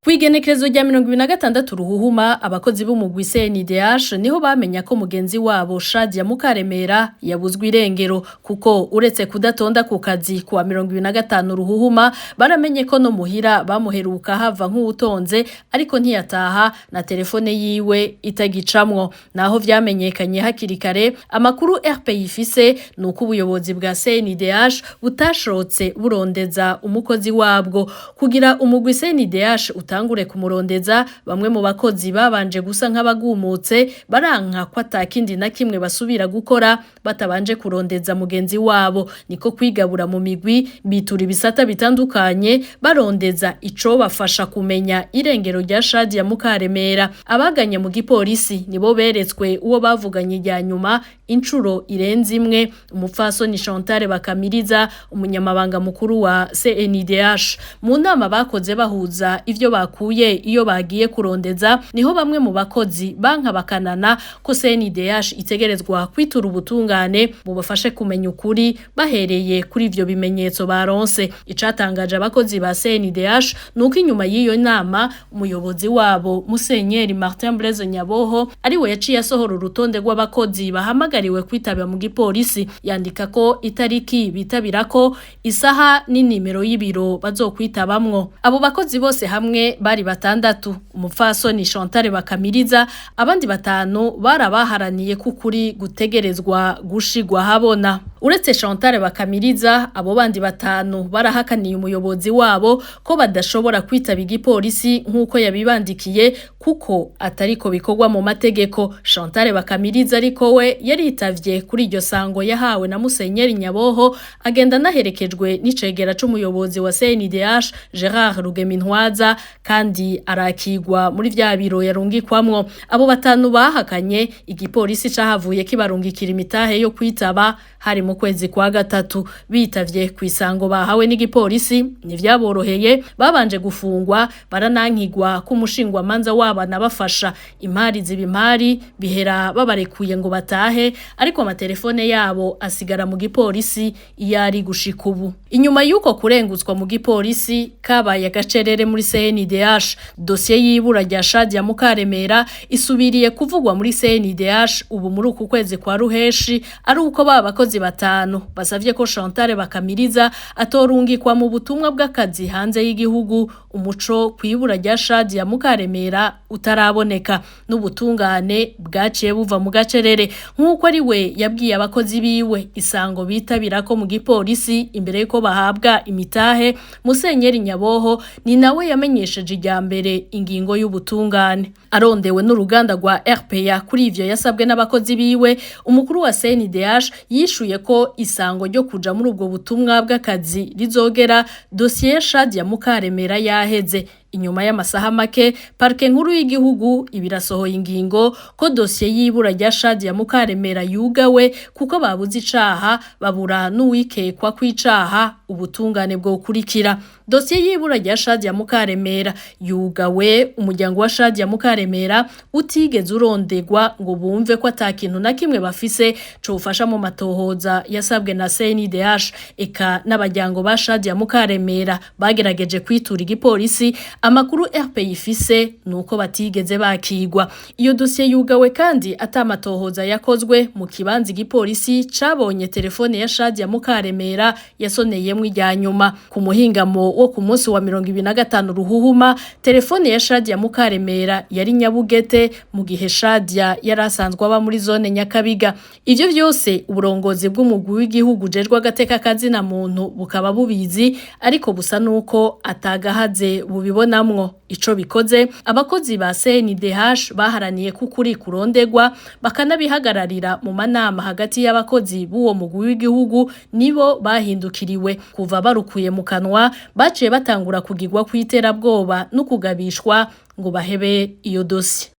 Kw'igenekerezo rya 26 Ruhuhuma, abakozi b'umugwi CNDH niho bamenya ko mugenzi wabo Shadia Mukaremera yabuzwe irengero, kuko uretse kudatonda ku kazi kuwa 25 Ruhuhuma, baramenye ko no muhira bamuheruka hava nk'uwutonze, ariko ntiyataha na telefone yiwe itagicamwo. Naho vyamenyekanye hakiri kare, amakuru RPI ifise nuko ubuyobozi bwa CNDH butashotse burondeza umukozi wabwo. Kugira umugwi CNDH utangure kumurondeza, bamwe mu bakozi babanje gusa nk'abagumutse, baranka ko atakindi na kimwe basubira gukora batabanje kurondeza mugenzi wabo. Niko kwigabura mu migwi, bitura ibisata bitandukanye, barondeza ico bafasha kumenya irengero rya Shadia Mukaremera. Abaganye mu gipolisi nibo beretswe uwo bavuganye rya nyuma incuro irenze imwe, umupfasoni Chantal Bakamiriza, umunyamabanga mukuru wa CNDH. Mu nama bakoze bahuza ivyo bakuye iyo bagiye kurondeza, niho bamwe mu bakozi banka bakanana ko CNDH itegerezwa kwitura ubutungane bubafashe kumenya ukuri bahereye kuri ivyo bimenyetso baronse. Icatangaje abakozi ba CNDH nuko inyuma y'iyo nama umuyobozi wabo Musenyeri Martin Blaise Nyaboho ariwe yaciye asohora urutonde rw'abakozi bahamagariwe kwitaba mu gipolisi, yandika ko itariki bitabirako, isaha n'inimero y'ibiro bazokwitabamwo. Abo bakozi bose hamwe bari batandatu: umupfasoni Chantal Bakamiriza, abandi batanu barabaharaniye kukuri gutegerezwa gushigwa habona. Uretse Chantal Bakamiriza, abo bandi batanu barahakaniye umuyobozi wabo ko badashobora kwitaba igipolisi nk'uko yabibandikiye, kuko atariko bikorwa mu mategeko. Chantal Bakamiriza ariko we yaritavye kuri iryo sango yahawe na Musenyeri Nyaboho, agenda anaherekejwe n'icegera c'umuyobozi wa CNDH Gerard Rugemintwaza, kandi arakigwa muri vya biro yarungikwamwo. Abo batanu bahakanye, igipolisi cahavuye kibarungikira imitahe yo kwitaba. Hari mu kwezi kwa gatatu. Bitavye kwisango bahawe n'igipolisi ntivyaboroheye, babanje gufungwa, baranankigwa ko umushingwamanza wabo anabafasha. Impari ziba impari, bihera babarekuye ngo batahe, ariko amatelefone yabo asigara mu gipolisi iyo ari gushika ubu. Inyuma y'uko kurengutswa mu gipolisi, kabaye agacerere muri CNDH. Dosiye y'ibura rya Shadia Mukaremera isubiriye kuvugwa muri CNDH ubu muri uku kwezi kwa Ruheshi, ari uko ba bakozi batanu basavye ko Chantal Bakamiriza atorungikwa mu butumwa bw'akazi hanze y'igihugu, umuco kwibura rya Shadia Mukaremera utaraboneka, n'ubutungane bwaciye buva mu gacerere. Nk'uko ari we yabwiye abakozi biwe isango bitabira ko mu gipolisi imbere yuko bahabwa imitahe, Musenyeri Nyaboho ni nawe yamenyesheje ijya mbere ingingo y'ubutungane. Arondewe n'uruganda rwa RPA kuri ivyo yasabwe n'abakozi biwe, umukuru wa CNDH yishuye ko isango ryo kuja muri ubwo butumwa bw'akazi rizogera dosiye Shadia Mukaremera yaheze. Inyuma y'amasaha make, parke nkuru y'igihugu ibirasohoye ingingo ko dosiye y'ibura rya Shadia Mukaremera yugawe, kuko babuze icaha, babura n'uwikekwa kw'icaha, ubutungane bwo kurikira. Dosiye y'ibura rya Shadia Mukaremera yugawe, umuryango wa Shadia Mukaremera utigeze urondegwa ngo bumve ko atakintu na kimwe bafise cofasha mu matohoza yasabwe na CNDH. Eka n'abajyango ba Shadia Mukaremera bagerageje kwitura igipolisi, amakuru RPI ifise nuko batigeze bakigwa. Iyo dosiye yugawe kandi atamatohoza yakozwe mu kibanza igipolisi cabonye telefone ya Shadia Mukaremera yasoneyemwo ijya nyuma ku muhingamo wo ku munsi wa 25 Ruhuhuma. Telefone ya Shadia Mukaremera yari Nyabugete, mu gihe Shadia yari asanzwe aba muri zone Nyakabiga. Ivyo vyose uburongozi bw'umugwi w'igihugu jejwe agateka kazina muntu bukaba bubizi, ariko busa nuko atagahaze bubibonamwo. Ico bikoze, abakozi ba CNDH baharaniye kukuri kurondegwa, bakanabihagararira mu manama hagati y'abakozi b'uwo mugwi w'igihugu, nibo bahindukiriwe. Kuva barukuye mu kanwa, baciye batangura kugirwa kw'iterabwoba no kugabishwa ngo bahebe iyo dosiye.